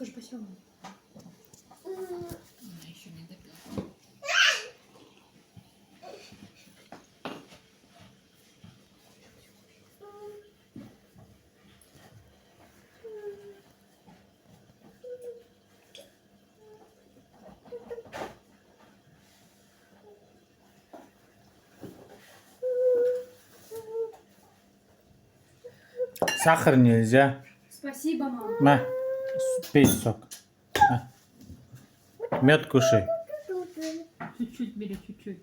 Скажи спасибо. Она еще не допила. Сахар нельзя. Спасибо, мама. На, пей сок. На. Мед кушай. Чуть-чуть бери, чуть-чуть.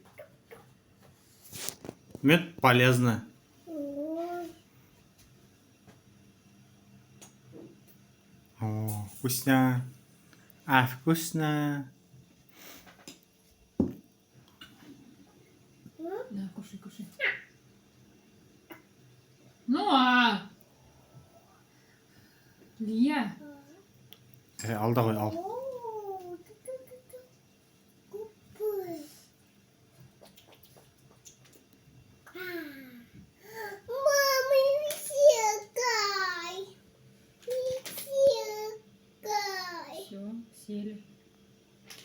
Мед полезно. О, вкусно. А, вкусно. На, кушай, кушай. Ну а! Лия, Ал да ҡуй, ал. Мама, не текай. Не текай. Все, сели.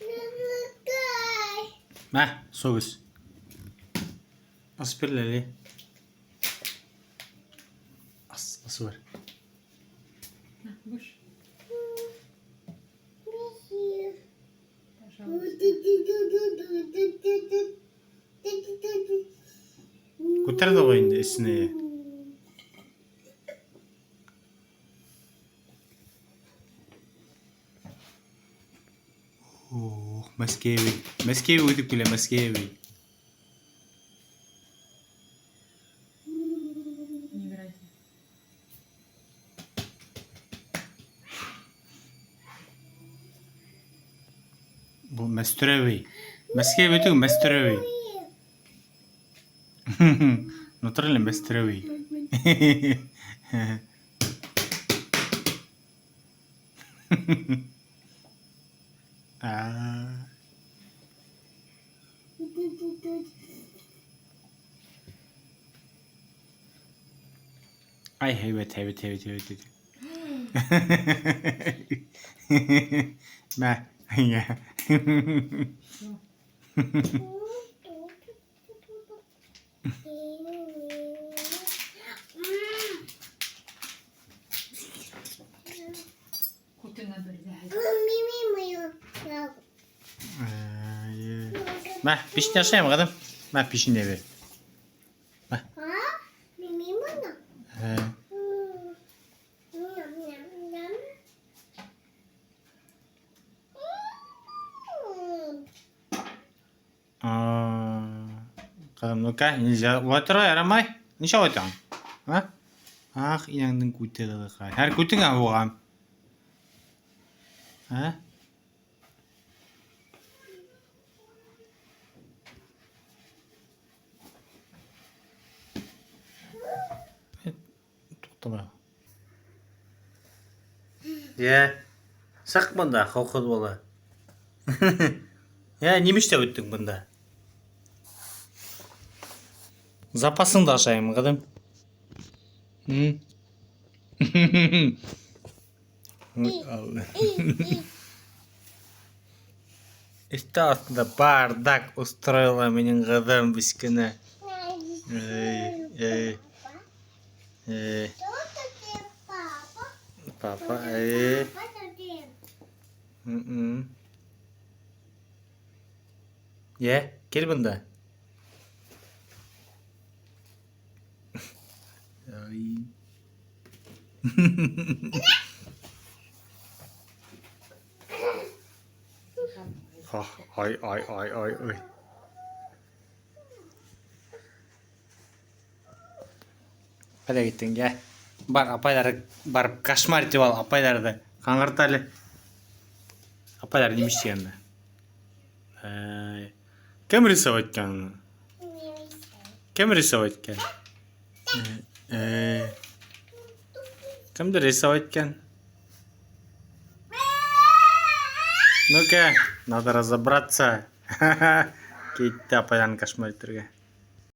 Не текай. Мә, сок эс. Асып бир, Ләле. Ас, асып бир. На, будешь? Беги. Пожалуйста. Күтәр ҙә ҡуй инде эсенә. Ох, Мәскәү. Мәскәү үтеп килә, Мәскәү. Не играйте. Был Мәстөрәвей. Мәскәү түгел, Мәстөрәвей. Натурально Мәстөрәвей. А. Ай, һәйбәт, һәйбәт, һәйбәт, һәйбәт. Мә, я. Все. Күтеңә бер ҙә. Мә, пешне ашайым, ҡыҙым. Мә, пешне бир. Ә, а, Ҡыҙым, ну-ка, нельзя. Улай тора, ярамай. Нисә улайтаң? А? Ах, инәңдең күте ҡыҙыҡай. Һәр күтеңә һуғам. А? Туҡтама. Йә, сыҡ бында, холхоҙ бала. Йә, нимә эшләп үттең бында? Запасыңды ашайым, ҡыҙым. М? Ой, Алла. Өҫтәл аҫтында бардак устроила минең ҡыҙым бескенә. Эй, эй, эй. Папа, эй. М-м. Йә, кил бында. Ай. Ай, ай, ай, ай, ай. Ҡайҙа киттең, йә? Бар, апайҙар, барып кошмар итеп ал апайҙарҙы. Ҡаңғырт әле. Апайҙар нимә эшләгән? Ай. Кем рисовать иткән уны? Кем рисовать иткән? Э, Кемдер рисовать иткән? Ну-ка, надо разобраться. Китте апайҙарҙы кошмар итергә.